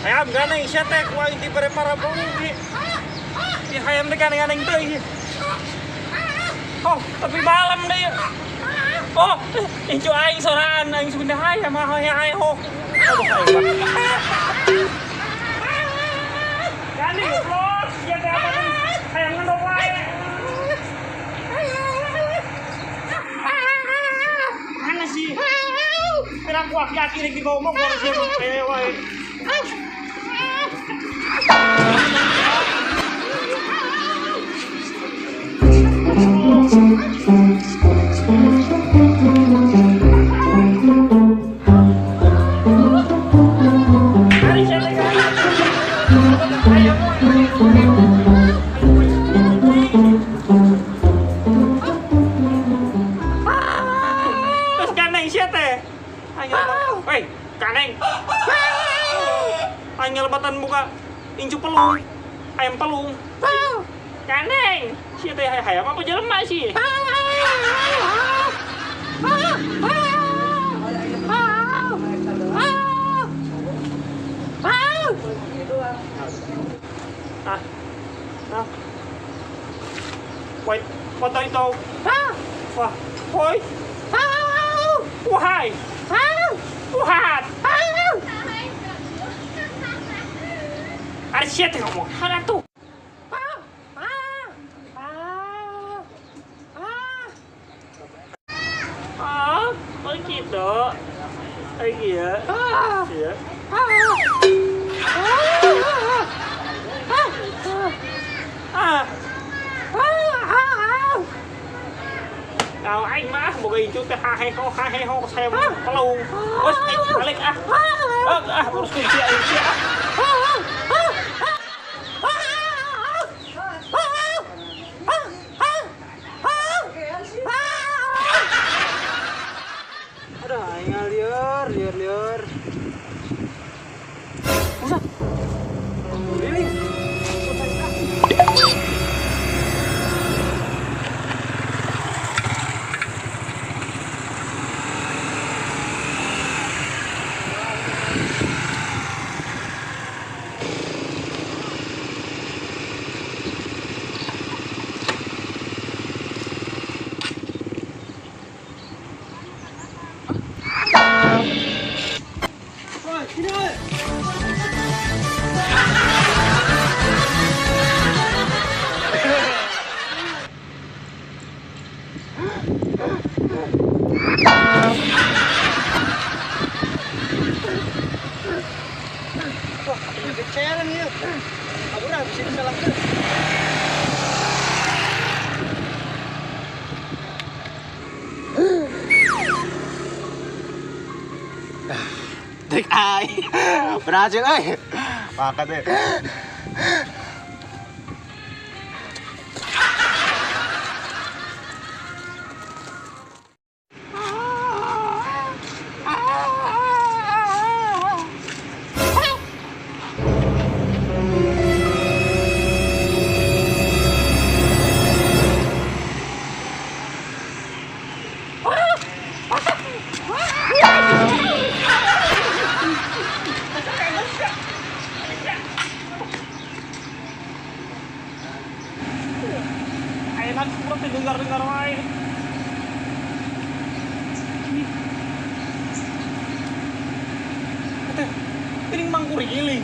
Hayam ganang siya teh, kuah inti pare para bung. Di hayam teh ganang teh. Oh, tapi malam deh. Oh, incu aing sorangan aing sunda hayam hayam ho. Aduh hayam. Gani goblok, sia teh apa hayam ngendok wae. Mana sih? Kira aku aki-aki lagi ngomong baru sih wae. Terus kaneng sia teh. Hei, kaneng. Aing ngelebatan muka incu pelung. Ayam pelung. Kaneng. Sia teh hayam apa jelema sih? Ah. Ah. Wait, what are you doing? Wah, woi. Wahai. What? Ada siapa ngomong? Ada tuh. Oh gitu. Iya. Iya. Kalau aing mah boga incu teh hahe ho saya pelung. Wes aing balik ah. Ah urus kunci aing sia ah. Aduh, aing lieur lieur lieur. Buset. Liling. Wah, kecelan ya. Aku udah bisa disalahkan. Trik ai. Berhasil euy. Makan deh. Enak seperti dengar-dengar wae. Kurigiling.